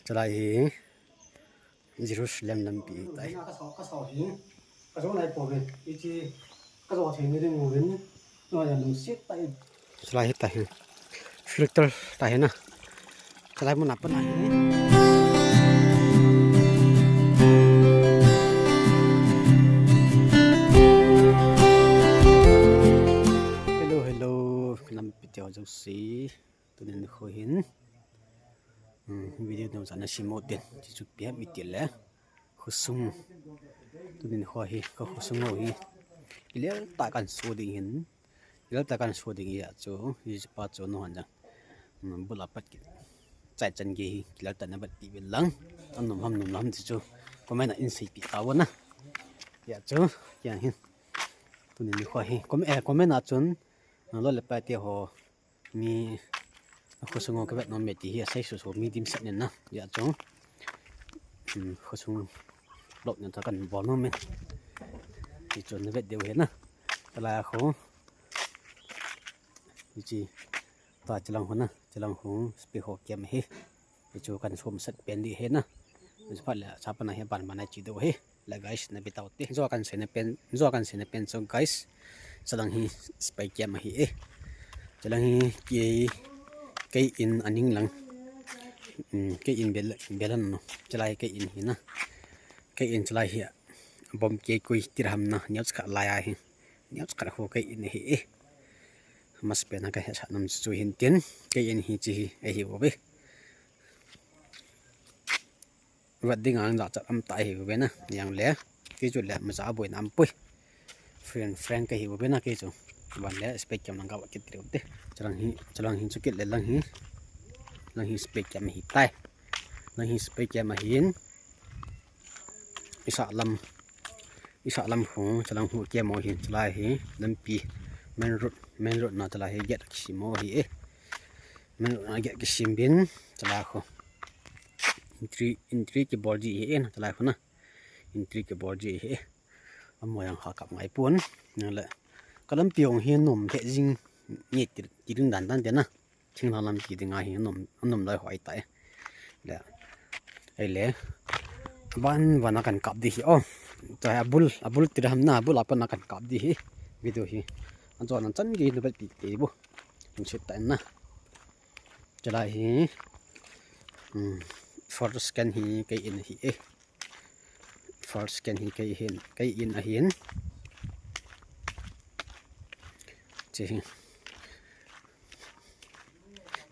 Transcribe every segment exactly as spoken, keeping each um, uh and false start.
Chulai hi Jerusalem lampi tai. Ka sa, ka sa hi. Ka sa nai po ve. Iti ka sa thei ni ding uvin. No ya lungsit tai. Chulai hi tai. Filter tai na. Chulai mun apan ahi. Hello, hello. Lampi teo jouse. Tunin kho hin, um, video neo jana simo tin, chuchu piam iti le, khosung. Tunin kho hi, ka khosung ho hi. Ilel ta kan so ding hin, ilel ta kan so ding ya chu, hi pa chu no han jang. Um, bula pat ki, chai chan ge hi, ilel ta na bat ti bil lang. Anum ham num lam ti chu, comment a in sei pi ta wa na. Ya chu, ya hin. Tunin kho hi, com-, eh, comment a chun, lo le pa te ho. Mi, a khosung ho ka vet nom e ti hi, a sei susu mi dimset nin na. Ya chu. Hmm, khosung lok nin ta kan bol nom e. Ti chu na vet diu hi na. Chulai a kho. Hichi. Ta chilang ho na. Chilang ho. Spi ho kiam hi. Hichu kan sum sat pen di hi na. Hichu phat le, sa pana hi ban mana chi do hi. Le guys, na bitau te. Zo kan sei na pen, zo kan sei na pen so guys. Salang hi spy cam ahi e. Salang hi kei, kei in aning lang. Hmm, kei in bel, belan no. Chulai kei in hi na. Kei in chulai hi. Bom kei kui tirham na. Niau chakha lai ahi. Niau chakha ho kei in hi e. Mas pen na ka he sa nam chu hin tin. Kei in hi chi hi. Ahi bo be. Vat ding ang jachat am ta hi ve na, yang le. Kei chu le macha boi nam pui. Friend, friend ka hi ve na kei chu. Van le spy cam lang ka va kit tiu te. Chalang hi, chalang hi chu kit le lang hi. Lang hi spy cam hi tai. Lang hi spy cam ahin. Isa lam. Isa lam hu, chalang hu kiam mo hin, chalai hi. Lampi. Main road, main road na chalai hi. Gate kisim mo hi e. Main road na gate kisim bin. Chalai hu. Entry, entry kibol ji hi e na, chalai khu na. Entry kibol ji hi e. Amo yang ha kap ngai pon. Nang le. Ka lampi hong hi nom he jing nge ti, ti ding dan dan te na. Thingla lampi ding ahi nom, nom lai hoi tai. Le. Ai le. Van, van a kan kap di hi. Oh. Chai abul, abul ti dam na, abul apan a kan kap di hi. Video hi. An chon an chan gi nu bet pi te bu. An sit ta na. Chalai hi. Hmm. First scan hi kei in hi e. First scan hi kei hin, kei in ahin. Che hi.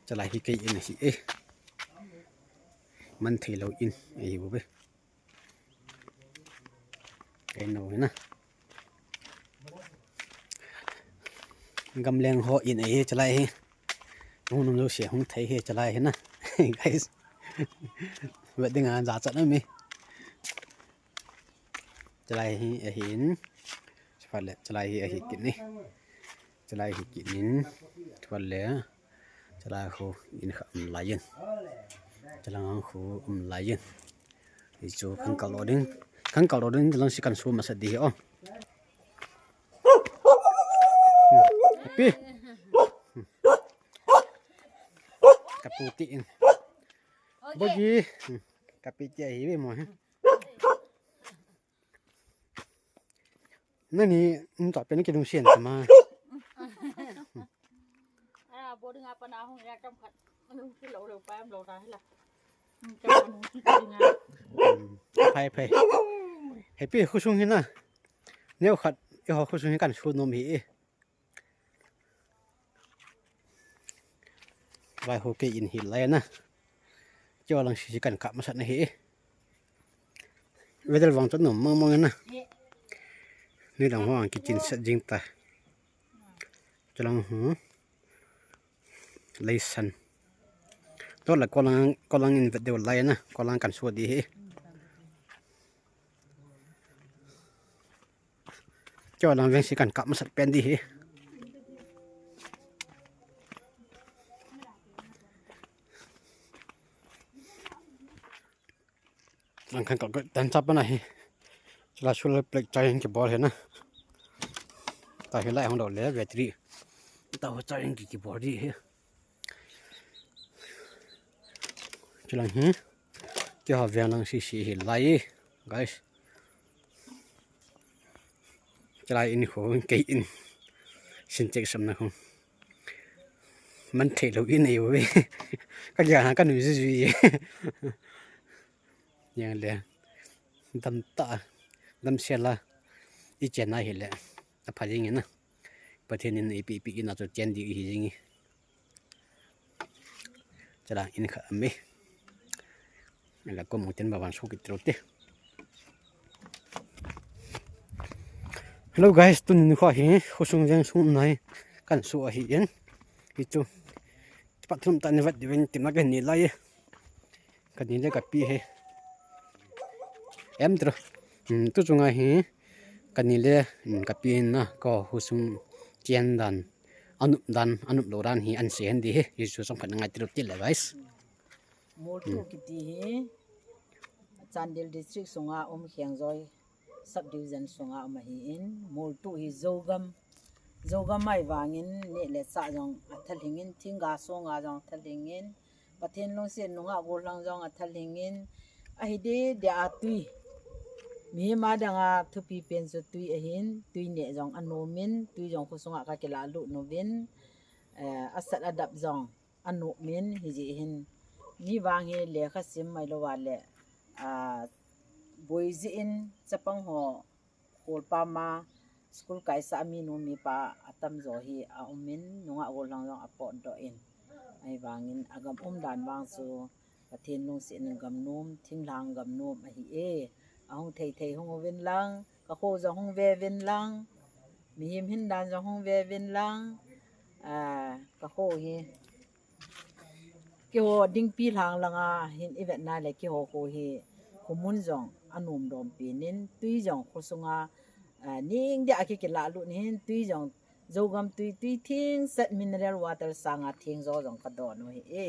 Chalai hi kei in hi e. Man thei lo in ahi bu be. Kei no hi na. Gamleng ho in ahi chalai hi. Hung nung lo se hung thei hi chalai hi na. Guys. Vet ding a jachat na mi. Chalai hi ahin. Chuphat le chalai hi ahi kit ni. Chalai hi kit nin. Chuphat le. Chalai khu in kha um lai in. Chalang khu um lai in. Hichu khang kal lo ding. Khang kal lo ding chalang si kan su masa di hi o. Happy. Kapu ti in. Bogi. Kapi ti ahi ve mo hi. Nani, nta pe na kilungsian ta ma. Ana boarding apa na hung ya kam khat. Anu ki lo lo pa am lo ta hila. Phai phai. Happy khosung hi na. Neo khat, i ho khosung hi kan su nom hi e. Vai ho kei in hi lai na. Kei lang si kan kap masat na hi. Weather vang chu nom mong mong na. Ni dang ho ang kichin set jing ta. Chalang hu. Leisan. To la kolang, kolang in vet deu lai na. Kolang kan su di hi. Cho lang veng si kan kap masat pen di hi. Lang kan kap tan chap na hi. Chula chula plek chai ki bol hi na. Ta hi lai hong do le battery. Ta ho chai ki ki bol di hi. Chulang hi. Keiho veng lang sisi hi lai, guys. Chulai in khu, kei in. Sintex samna khu. Man thei lou in ei uve. Ka gel ha ka nui jui jui. Jeng le. Damtah. Damsel a. I chenna hile. Apha jing in na. Pathen in eipeh peh in a chu chen ding hi jing e. Chulai in khat um e. Ala kom uten ba van so kit lou te. Hello guys, tuni nikho hi khosung veng sung nai kan so ahi in. Hichu. Pat thum tah ni vet diuvin tina ka ni lai e. Ka ni le ka pi hi. Em tro. Hmm, tu chunga hi. Ka ni le, hmm, ka pi na ka khosung chen dan. Anop dan, anop lou dan hi an sei hen di hi. Hichu chomkhat ngai tiro ti le guys. Moltu kiti hi Chandel District sunga um Khengjoi Subdivision sunga um ahi in, moltu hi Zogam, Zogam ahivangin neh le chah jong athalhing in, thingga sunga jong athalhing in, Pathen lungset nungah gollhang jong athalhing in, ahi dede a tui. Mihem a dang a thupi pen chu tui ahin, tui neh jong anom in, tui jong khosunga ka kilah lut uvin, eh, asat adap jong anom in, hijeh hin mi vang hi lekha sim mai lou a le, ah, boi jeh in chapang ho kholpam a school kaisah a minu mipa atamjo hi aum in, nungah gollhang jong apotdoh in. Ahivangin agam umdan vang chu Pathen lungset in gamnom, thinglhang gamnom ahi e. Ahung thei thei hung uvin lang, ka kho jong hung ve uvin lang, mihem hindan jong hung ve uvin lang, ah, ka kho hi. Keiho dingpi lhang langa hin i vetna le keiho kho hi khomun jong anom dom pen in, tui jong khosunga, ah, ning dia kikilah lut in, tui jong Zogam tui, tui thing set mineral water sanga thing jo jong ka don u hi e.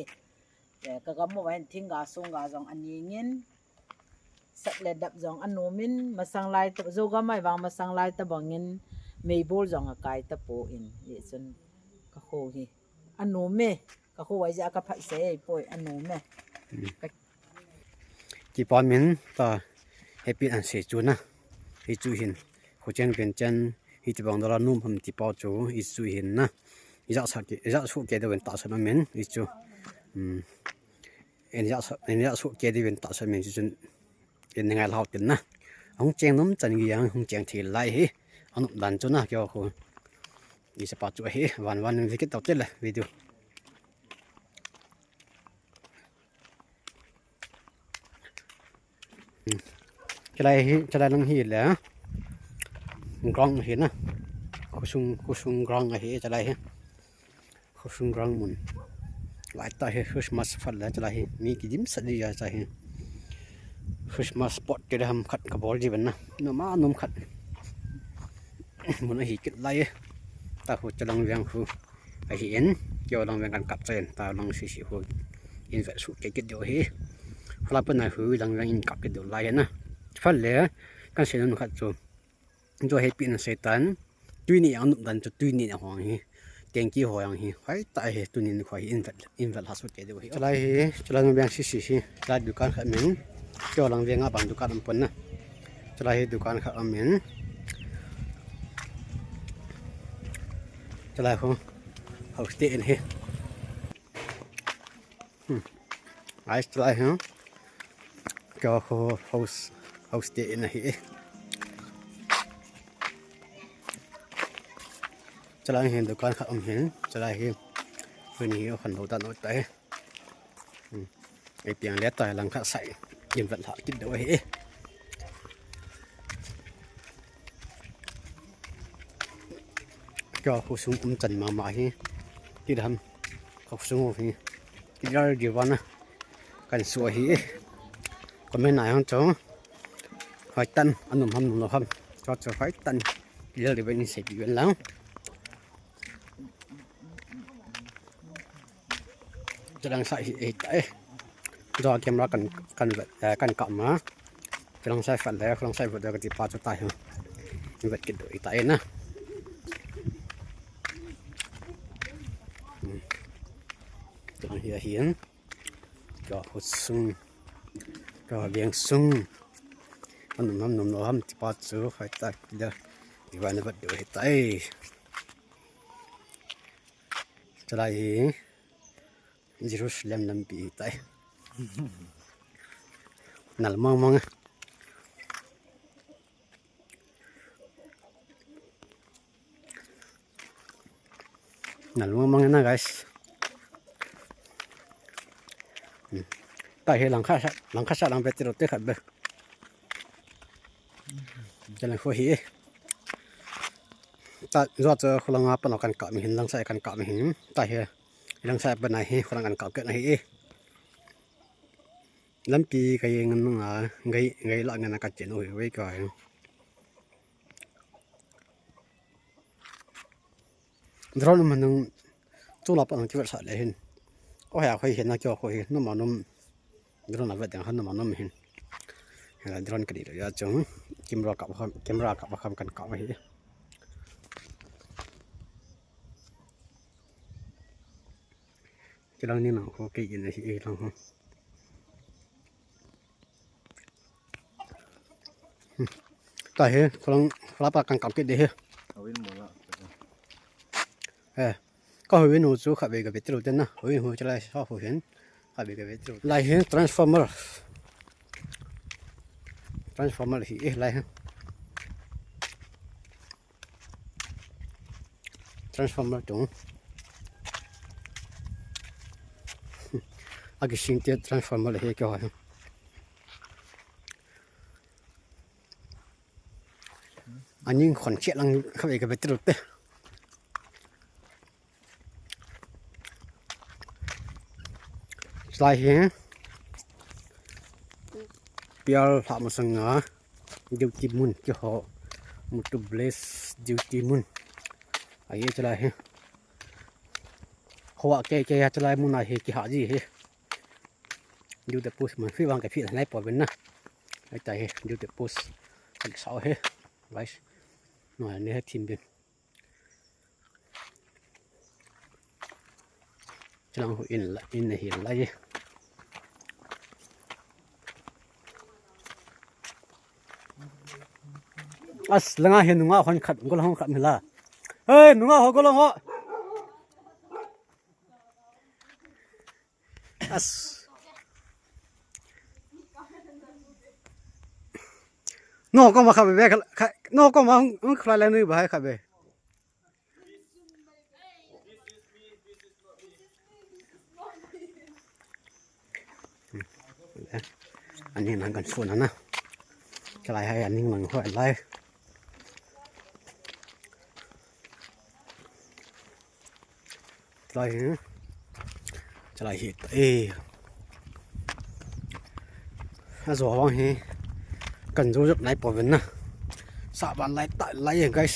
Eh, ka gam uva hin thingga sungga jong aning in, sat le dap jong anom in, masang lai ta, Zogam ahivang masang lai tabang in, meibol jong akai tapon, hichun ka kho hi anom e, ka kho a jeh a ka phatsah e, poi anom e. Hmm. Ka Kipa min ta happy an sei chu na. Hichu hin. Khochen ven chen hitobang dol a nom ham ti pa chu hichu hin na. Ijat sa ke, ijat so ke dovin tahsan amen hichu. Hmm. En ijat so, en ijat so ke dovin tahsan amen hichun. En ngai lhau tin na. Hung cheng nom chan gei a hung cheng thei lai hi. Anop dan chu na keiho khu. Isa pa chu hi. Van van in vi kit tau te le video. Chulai hi, chulai lang hi le. Ground hi na. Khosung, khosung ground ahi, chulai hi. Khosung ground mun. Lai ta hi Christmas phat le, chulai hi. Mi kidim sat di ja chulai hi. Christmas pot ti le ham khat ka bol di ben na. Nom a nom khat. Mun ahi kit lai. Ta khu chulang veng khu. Ahi in, keiho lang veng kan kap chan, ta lang sisi khu. In vet suh kei kit diu ahi. Hala pen a khu lang veng in kap kit diu lai na. Phat le, kan sei nom khat chu. Chu happy na sei tan. Tui neh a nop dan chu tui neh a hung hi. Tengki ho jong hi. Hoi ta hi tuni nikho hi in vet, in vet lha suh kei diu ahi. Chulai hi, chulai lang veng sisi hi. Chulai dukan khat min. Keiho lang veng a bang dukan um pon na. Chulai hi dukan khat um in. Chulai khu. House te in hi. Hmm. Ai, chulai hi. Keiho khu house, house te in ahi. Chulai hi dukan khat um hin. Chulai hi. Khu ni hi khan lo ta no ta hi. Hmm. Ei piang le ta lang khat sai. Kin vat lha kit do hi. Keiho khosung um chan mama hi. Ti dam. Khosung hi. Ti dar di vana. Kan su hi. Comment a jong chu. Hoi tan. Anum ham nom lo ham. Chu chu hoi tan. Ti dar di vana sei pi ven lang. Chulang sai hi, eh, eh. Chu camera kan, kan vet, eh, kan kap ma. Chulang sai phat le, chulang sai vet ka ti pa chu ta hi. Vet kit do i ta e na. Hmm. Chulang hi, hi, hmm. Keiho khosung. Tua veng sung. Anum ham num lou ham ti pa chu hoi ta kile. Divine vat do hi tai. Chalai hi Jerusalem lampi hi tai. Nal mang mang. Nal mang mang na, guys. Hmm. Tahi langkhat sa, langkhat sa lang beti rote khat be. Jalan kho hi. Ta jua cha khulanga pana kan kap hin, langsa kan kap hin. Tahi langsa pana hi khulang kan kap ke na hi. Lampi ka yeng nunga, gai, gai la ngana ka chen u hi wei ka hi. Drone manung chula pa nang kiwet sa le hin. Ko haya khoi hin na kyo khoi hin, numa num. Drone a vet dang han numa num hin. Hela drone ka di lo ya chung. Camera kap kham, camera kap kham kan kap hi. Kilang ni nang ho ke in hi lang ho. Tahi, khulang, khulang pa kan kap ke de hi. Awin mo la. Eh, ka hawin ho chu khatvei ka vetlo ten na. Hawin ho chu lai sa ho hin. Khatvei ka vetlo. Lai hin transformer. Transformer hi eh lai hin. Transformer tung. Agi sing te transformer hi ke ho hin. Aning khon che lang khatvei ka vetlo te. Lai hi. Pial hla masanga. Duty mun ki ho. Mutu bless duty mun. Ahi chalai hi. Hoa ke ke ya chalai mun ahi ki ha ji hi. Duty post mun fi wang ke fi nai po ben na. Ai tai hi duty post. Ai sao hi. Guys. No ne ha thim ben. Chilang ho in la, in hi lai. As, langa hi nunga hon khat, golang hon khat mila. Hey, nunga ho, golang ho. As. No, ko ma kha be, kha, no, ko ma, kha la nu ba kha be. Ani nang kan phone na. Kalai hai ani nang ho lai. Lai hi. Chalai hi. Eh. Ajo vang hi. Kan jo jop nai po ven na. Sa ban lai ta lai guys.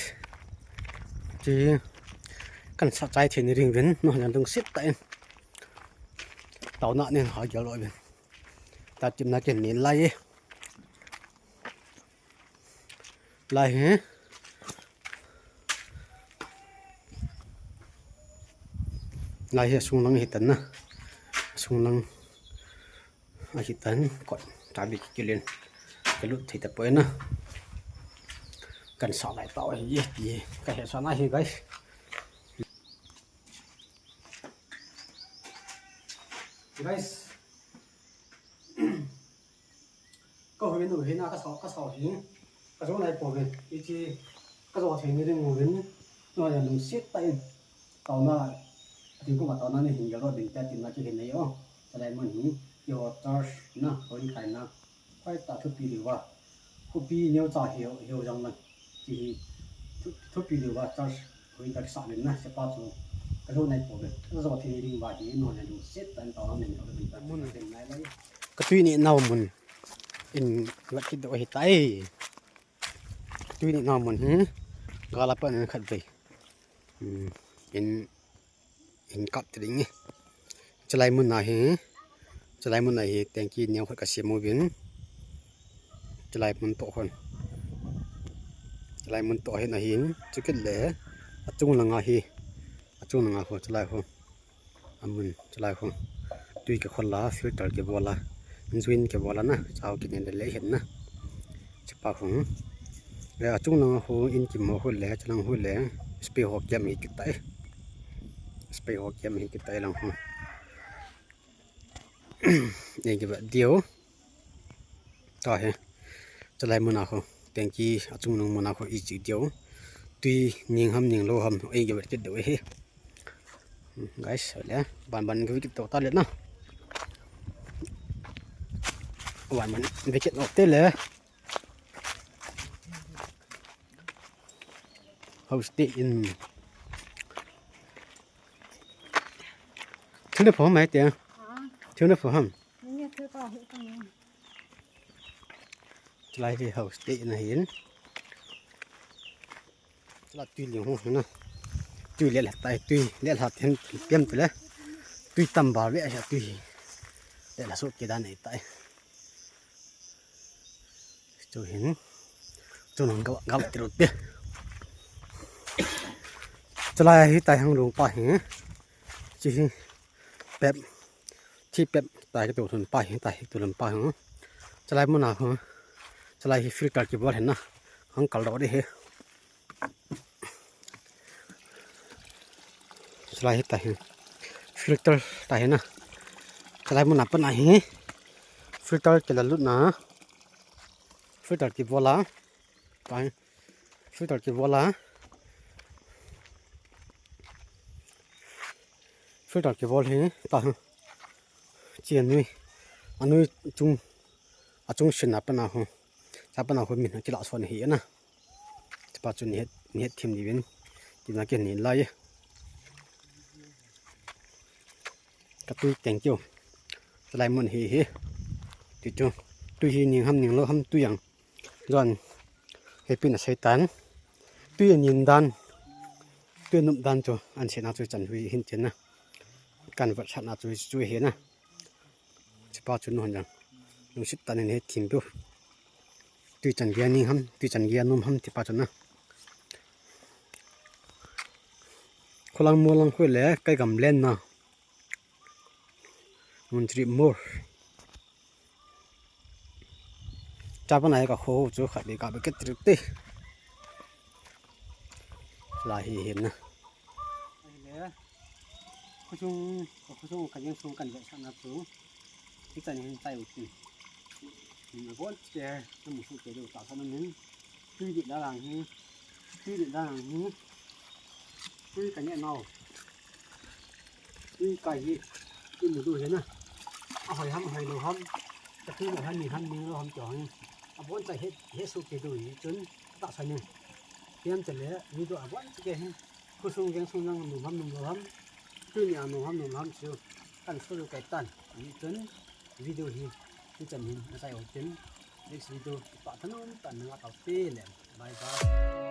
Chi. Kan sa chai thei ni ring ven. No, nan dung sit ta in. Tau na nen ha gel lo ven. Ta tim na ken ni lai. Lai hi. Lai hi sung lang hi tan na. Sung lang. Ahi tan kot. Tabi kilen. Kalut thei ta poi na. Kan sa lai ta hi ti. Ka he sa na hi guys. Guys. Ka hoi nu hi na ka sao, ka sao hi. Ka jo nai po ve. Ichi ka jo thei ni ring u vin. No ya lungsit ta in. Tau na. Ati kuma tau na ni hin ya ro din ta tin na ki hin nei o. Chalai mun hi. Yo church na. Hoi kai na. Hoi ta thupi liu va. Thupi neo cha hiu, hiu jong lang. Chi hi. Thu, thupi liu va church. Hoi ta sa len na. Sepa chu. Ka jo nai po ve. Ka jo thei ni ring va hi. No ya lungsit ta in tau na ni. Mun. Ka tui ni nau mun. In vat kit doh ahitai. Tui ni na mun hi. Gala pa na khat vei. Hmm. In, in kap ti ding e. Chalai mun na hi. Chalai mun na hi tengki neo khat ka siam uvin. Chalai mun to hon. Chalai mun to hin ahin. Chukit le. Achung langa hi. Achung langa ho chalai ho. Amun, chalai ho. Tui ka khol la, filter ke bola. Juin kibol ana, chao kinen le le hin na. Chapa hung. Le achung nang hu in kimo hu le, chalang hu le, spray ho kiam hi kitai. Spray ho kiam hi kitai lang hu. Ei kiba diu. Tahi. Chalai muna hu. Tengki achung nang muna hu i chi diu. Tui ning ham ning lo ham. Ei kiba kit diu hi. Guys, le ban ban kit to ta le na. Ban ban kit no te le. House te in. Thil na phom mai te. Thil na phom. Chalai hi house te in ahin. Chala tui ling ho na. Tui le la tai tui le la ten piam te le. Tui tam ba ve a tui. Le la so ke dan ei tai. Chu hin. Chu nang ga ga ti ru te. Chalai hi tai hang lung pa hi. Chi hi. Pep. Thi pep tai ka tu thun pa hi tai tu lam pa hi. Chalai muna hu. Chalai hi filter kibol hin na. Hang kal do de hi. Chalai hi tahi. Filter tahi na. Chalai muna pana hi. Filter kila lut na. Filter kibol a. Tahi. Filter kibol a. Filter kibol hi. Tahi. Chi anui. Anui chung. Achung sin na pana hu. Cha pana hu min kila so na hi na. Chapa chu ni het, ni het thim ni vin. Tina ke ni lai. Ka tui thank you. Chalai mun hi hi. Ti chu. Tui hi ning ham ning lo ham tui ang. Jon. Happy na seitan. Tui nin dan. Tui nup dan chu. An se na chu chan hui hin chen na. Kan vat sa na chu chu hi na. Chapa chu nu han jang. Lungsit tan in he thim tu. Tui chan gei ning ham, tui chan gei nom ham ti pa chu na. Kholang molang khu le kai gam len na. Mun tri mor. Chapa na ka kho chu khat be ka be ke tri te. La hi hin na. Khosung, khosung ka jeng sung kan ve sa na chu. Ti kan hin tai u ti. Ni bon ke, na mu su ke do ta sa na min. Tui di la lang hi. Tui di la lang hi. Tui ka ne nau. Tui ka hi. Tui mu du hi na. A hoi ham, a hoi lo ham. Ka tui lo ham, ni ham, ni lo ham cho hi. A bon cha he, he su ke du hi chun. Ta sa ni. Tiam te le, video a bon ke hi. Khosung veng sung jang num ham num lo ham. Tuni a num ham num lo ham chu. Kan solo kai tan. Ni chun video hi. Ni chan hin na sai o tin. Next video pa thanom tan na ta pe le. Bye bye.